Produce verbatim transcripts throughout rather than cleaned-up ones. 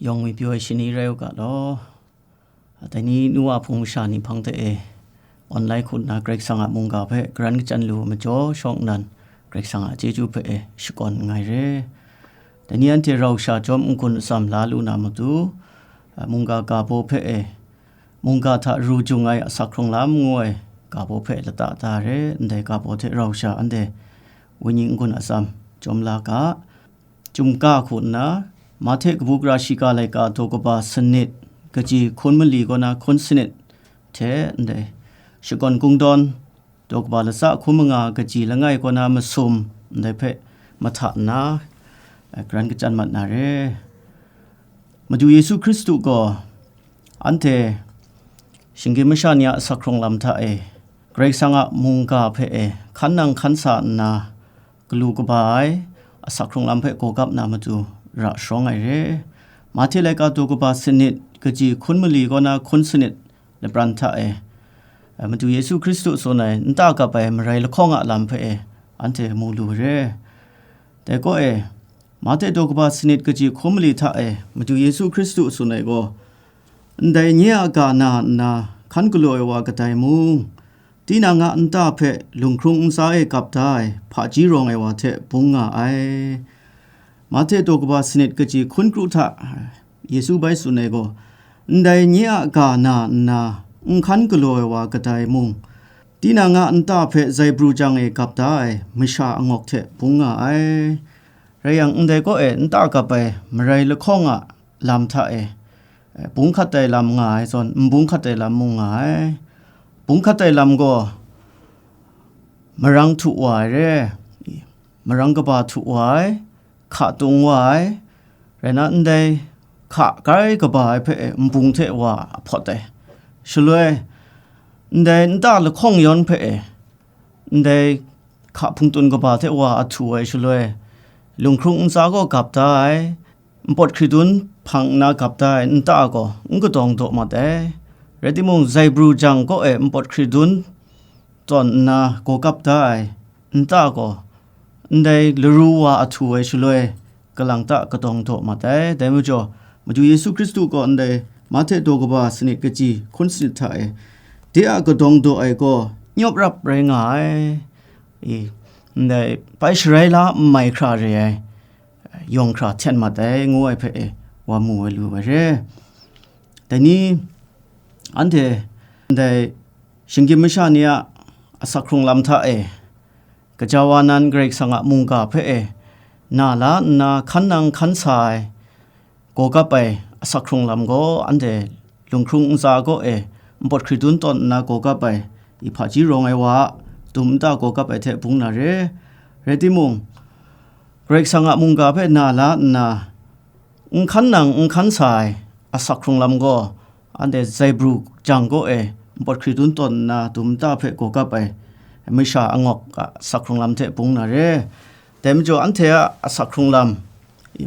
Yawng ngwi pyaw ai shani rai u ga law. Dai ni nu wa hpung masha ni hpang hte e, online hku nna Karai Kasang a mungga hpe karan kachyan lu ai majaw shawng nnan, Karai Kasang a chyeju hpe e shakawn nngai re. Dai ni anhte rau sha chyawm n-gun atsam la lu na matu, a, mungga ga baw hpe e, mungga hta ru jung ai asak hkrung lam ngu ai ga baw hpe lata da re. Ndai ga baw hte rau sha anhte wenyi n-gun atsam chyawm la ga. Chyum ga hku nna, Mahte kabu gara shiga laika daw kaba sanit, kaji hkun mali kaw na hkun sanit hte ndai, shakawn kungdawn daw kaba latsa hkun manga, kaji langai kaw na masum, ndai hpe mahta nna, eh, karan kachyan mat na re. Madu Yesu Hkristu gaw anhte shinggyim masha ni a asak hkrung lam hta e, Karai Kasang a mungga hpe e hkan nang hkan sa nna, galu kaba ai asak hkrung lam hpe gawgap na matu ra sharawng ai re. Mahte laika daw kaba sanit, kaji hkun mali kaw na hkun sanit lapran hta e, Madu Yesu Hkristu tsun ai nta kap ai marai lahkawng a lam hpe e anhte mu lu re. Dai kaw e, Mahte daw kaba sanit, kaji hkun mali hta e Madu Yesu Hkristu tsun ai gaw, ndai nye a ga na nna hkan galaw ai wa kadai mung, tinang a nta hpe lunghkrung ntsa e kap da ai hpaji rawng ai wa hte bung nga ai. Mahte daw kaba sanit, kaji hkun kru hta Yesu bai tsun ai gaw, ndai nye a ga na nna n hkan galaw ai wa kadai mung, tinang a nta hpe zaibru jang e kap da ai masha angawk hte bung nga ai. Rai yang, ndai kaw e nta kap ai marai lahkawng a lam hta e, eh, bung hkat ai lam nga ai zawn, n bung hkat ai lam mung nga ai. Bung hkat ai lam gaw marang htu wa ai re, marang kaba htu wa ai, hka tung wa ai, rai na, ndai hka grai kaba ai hpe e n bung hte wa a hpawt ai. Shaloi, ndai nta lahkawng yawn hpe e, ndai hka hpungtun kaba hte wa a htu ai shaloi, lunghkrung ntsa gaw gap da ai, npawt hkridun hpang nna gap da ai nta gaw n kadawng daw mat ai. Rai timung, zaibru jang kaw e npawt hkridun tawn nna gaw gap da ai nta gaw, ndai laru wa a htu ai shaloi, kalang ta kadawng daw mat ai. Dai majaw, Madu Yesu Hkristu gaw ndai Mahte daw kaba sanit, kaji hkun sanit hta e, de a kadawng daw ai gaw nyawp rap rai nga ai. I, ndai pai sharai la n mai hkra re ai, yawng hkra hten mat ai, ngu ai hpe e, wa mu ai lu ai re. Dai ni, anhte ndai shinggyim masha ni a asak hkrung lam hta e, gaja wa nan Karai Kasang a mungga hpe e na la nna hkan nang hkan sa ai, gaw gap ai asak hkrung lam gaw, anhte lunghkrung ntsa kaw e npawt hkridun tawn nna gaw gap ai, i hpaji rawng ai wa a dum nta gaw gap ai hte bung na re. Rai timung, Karai Kasang a mungga hpe na la nna, n hkan nang n hkan sa ai asak hkrung lam gaw, anhte zaibru jang kaw e npawt hkridun tawn nna dum nta hpe gaw gap ai masha angawk a asak hkrung lam hte bung na re. Dai majaw, anhte a asak hkrung lam,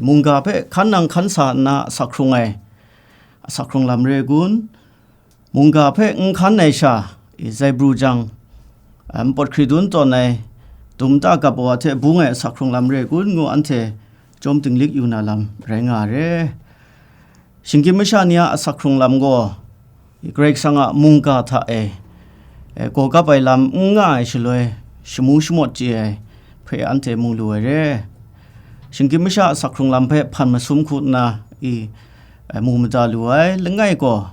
mungga hpe hkan nang hkan sa nna asak hkrung ai asak hkrung lam re kun? Mungga hpe n hkan ai sha, i, zaibru jang, a, npawt hkridun tawn ai, dum nta gap wa hte bung ai asak hkrung lam re kun ngu anhte chyawm dinglik yu na lam rai nga re. Shinggyim masha ni a asak hkrung lam gaw, i, Karai Kasang a mungga hta e, e, gaw gap ai lam n nga ai shaloi, shamu shamawt chye ai hpe anhte mu lu ai re. Shinggyim masha asak hkrung lam hpe hpan masum hku nna, i, e, mu mada lu ai, langai gaw,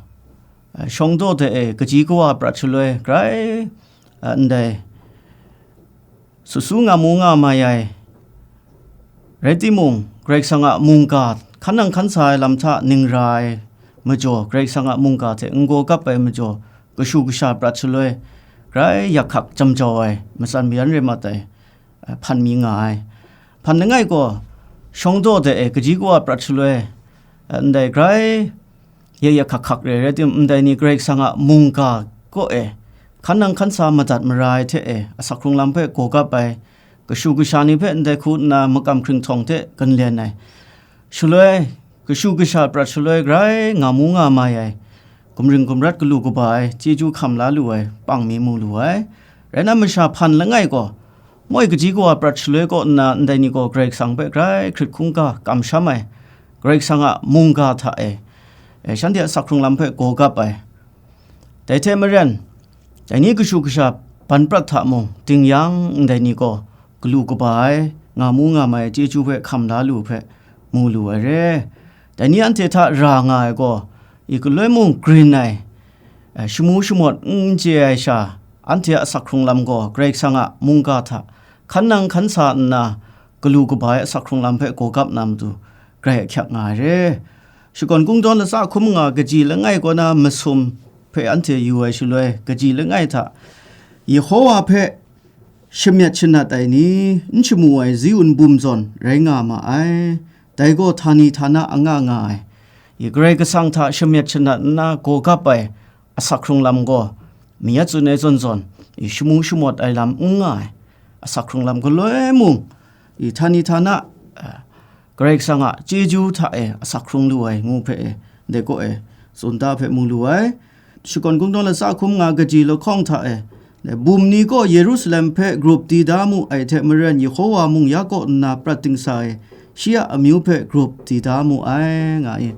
shawng daw de e kaji kawa prat shaloi grai, a, ndai, su su nga mu nga mai ai. Rai timung, Karai Kasang a mungga hkan nang hkan sa ai lam hta ning ra ai majaw, Karai Kasang a mungga hte n gaw gap ai majaw, kashu kasha prat shaloi grai yak hkak jam jau ai, matsan mayan rai mat ai, eh, hpan mi nga ai. Hpan langai gaw, shawng daw de e kaji kawa prat shaloi, eh, ndai grai ya ya hkak hkak re, rai timung, ndai ni Karai Kasang a mungga kaw e hkan nang hkan sa madat mara ai hte e, asak hkrung lam hpe gaw gap ai, kashu kasha ni hpe ndai hku nna makam hkringhtawng hte ganlen ai. Shaloi, kashu kasha prat shaloi grai nga mu nga mai ai, gumring gumrat galu kaba ai, chyeju hkam la lu ai, pang mi mu lu ai. Rai nna, masha hpan langai gaw, moi kaji kawa prat shaloi kaw nna ndai ni gaw Karai Kasang hpe grai hkrit hkungga kamsham ai, Karai Kasang a mungga hta e, e, shanhte a sak hkrung lam hpe gaw gap ai. Dai hte maren, dai ni kashu kasha ban prat hta mung, ding yang ndai ni gaw galu kaba ai, nga mu nga mai ai chyeju hpe hkam la lu hpe mu lu ai re. Dai ni anhte hta ra nga ai gaw, i galoi mung grin ai, eh, shamu shamawt n chye ai sha, anhte a sak hkrung lam gaw Karai Kasang a mungga hta hkan nang hkan sa nna, galu kaba ai a sak hkrung lam hpe gaw gap na matu, grai ahkyak nga ai re. Shakawn Kungdawn latsa hkum nga kaji langai kaw na masum hpe anhte yu ai shaloi, kaji langai hta Yehowa hpe shamyet shanat ai ni, n shamu ai Ziun bum zawn rai nga ma ai. Dai gaw htani htana anga nga ai, i Karai Kasang hta shamyet shanat nna gaw gap ai a sak hkrung lam gaw, mi a tsun ai zawn zawn, i shamu shamawt ai lam n nga ai, a sak hkrung lam galoi mung, i htani htana, a, Karai Kasang a chyeju hta e a sak hkrung lu ai ngu hpe e, ndai kaw e, tsun da hpe mu lu ai. Shakawn Kungdawn latsa hkum nga kaji lahkawng hta e, bum ni gaw Yerusalem hpe grup di da mu ai hte maren, Yehowa mung ya kaw nna prat dingsa e, shi a amyu hpe grup di da mu ai, nga i.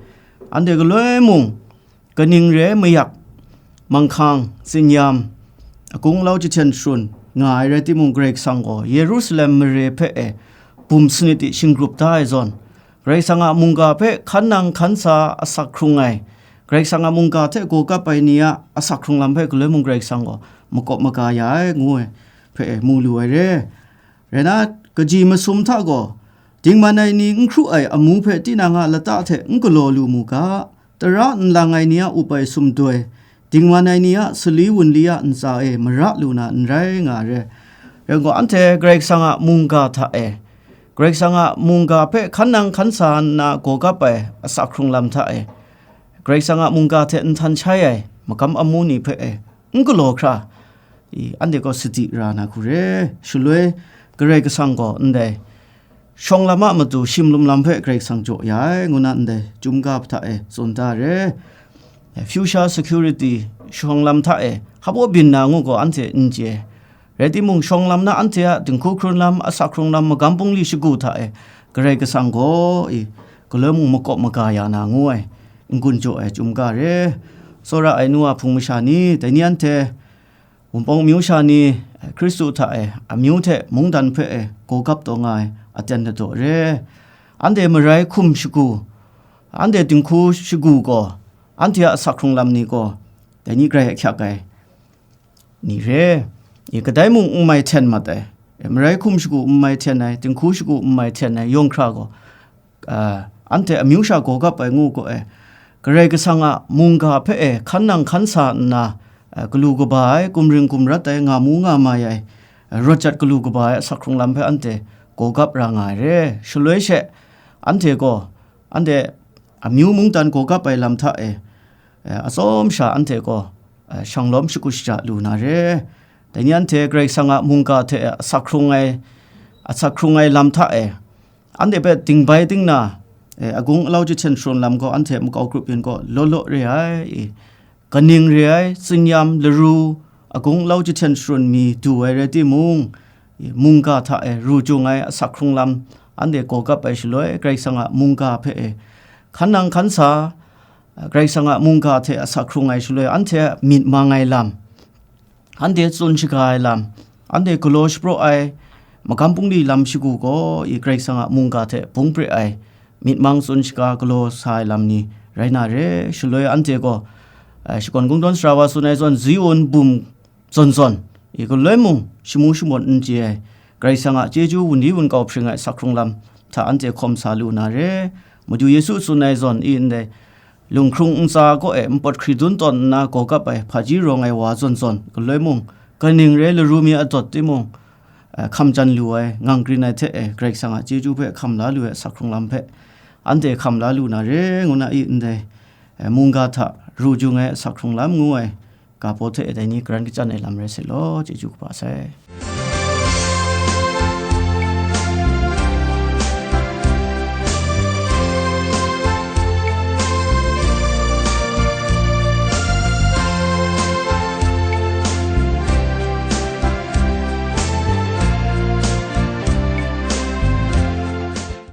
Anhte galoi mung, kaning re ai mayak, manghkang, tsinyam, agung alau jahten sharun nga ai rai timung, Karai Kasang gaw Yerusalem mare hpe e bum sanit de shinggrup da ai zawn, Karai Kasang a mungga hpe hkan nang hkan sa a sak hkrung ai, Karai Kasang a mungga hte gaw gap ai ni a a sak hkrung lam hpe galoi mung Karai Kasang gaw makawp maga ya ai, ngu ai hpe e mu lu ai re. Rai na, kaji masum hta gaw, dingman ai ni n hkru ai amu hpe tinang a lata hte n galaw lu mu ga, tara nlang ai ni a up ai sumdoi, dingman ai ni a sali wunli a ntsa e mara lu na n rai nga ai re. Rai ngu, anhte Karai Kasang a mungga hta e, Karai Kasang a mungga hpe hkan nang hkan sa nna gaw gap ai a sak hkrung lam hta e, Karai Kasang a mungga hte nhtan shai ai magam amu ni hpe e, n galaw hkra, i, anhte gaw sadi ra na hku re. Shaloi Karai Kasang gaw ndai shawng lam a matu shim lum lam hpe Karai Kasang jaw ya ai, ngu na ndai Chyum Ga hta e tsun da re. Future security, shawng lam hta e hpaw byin na ngu gaw anhte n chye. Rai timung, shawng lam na anhte a dinghku hkrun lam, a sak hkrung lam, magam bungli shagu hta e Karai Kasang gaw, i, galoi mung makawp maga ya na ngu ai n-gun jaw ai Chyum Ga re. Tsawra ai nu a hpung masha ni, dai ni anhte Wunpawng amyu sha ni, Hkristu hta e amyu hte mungdan hpe e gaw gap taw nga ai aten ladaw re. Anhte marai hkum shagu, anhte dinghku shagu gaw, anhte a sak hkrung lam ni gaw, dai ni grai ahkyak ai ni re. I, kadai mung n mai hten mat ai, marai hkum shagu n mai hten ai, dinghku shagu n mai hten ai yawng hkra gaw, a, anhte amyu sha gaw gap ai ngu gaw e, Karai Kasang a mungga hpe e hkan nang hkan sa nna, a, galu kaba ai, gumring gumrat ai, nga mu nga mai ai, a, rawt jat galu kaba ai a sak hkrung lam hpe anhte gaw gap ra nga ai re. Shaloi she, anhte gaw, anhte amyu mungdan gaw gap ai lam hta e, e, atsawm sha anhte gaw, e, shanglawm shagu shaja lu na re. Dai ni anhte Karai Kasang a mungga hte a sak hkrung ai, a sak hkrung ai lam hta e, anhte hpe dingbai dingna, e, agung alau jahten sharum lam gaw anhte makau grup yin gaw law law re ai, e, kaning re ai, tsinyam, laru, agung alau jahten sharun mi du ai rai timung, e, mungga hta e ru jung ai a sak hkrung lam, anhte gaw gap ai shaloi, Karai Kasang a mungga hpe e hkan nang hkan sa, Karai Kasang a mungga hte a sak hkrung ai shaloi, anhte a myit mang ai lam, anhte tsun shaga ai lam, anhte galaw shapraw ai magam bungli lam shagu gaw, i Karai Kasang a mungga hte bung pre ai myit mang tsun shaga galaw sa ai lam ni rai na re. Shaloi anhte gaw, eh, shakawn kungdawn sara wa tsun ai zawn, Ziun bum zawn zawn, i galoi mung shamu shamawt n chye ai, Karai Kasang a chyeju wunli wunkau hpring ai sak hkrung lam hta anhte hkawm sa lu na re. Madu Yesu tsun ai zawn, i ndai lunghkrung ntsa kaw e npawt hkri dun tawn nna gaw gap ai hpaji rawng ai wa zawn zawn, galoi mung, kaning re laru mi a dawt timung, eh, hkam jan lu ai, ngang grin ai hte e, Karai Kasang a chyeju hpe hkam la lu ai sak hkrung lam hpe, anhte hkam la lu na re, ngu na i ndai, eh, mungga hta ru jung ai sak hkrung lam ngu ai, ga baw hte e dai ni karan kachyan ai lam rai sai law, chyeju kaba sai.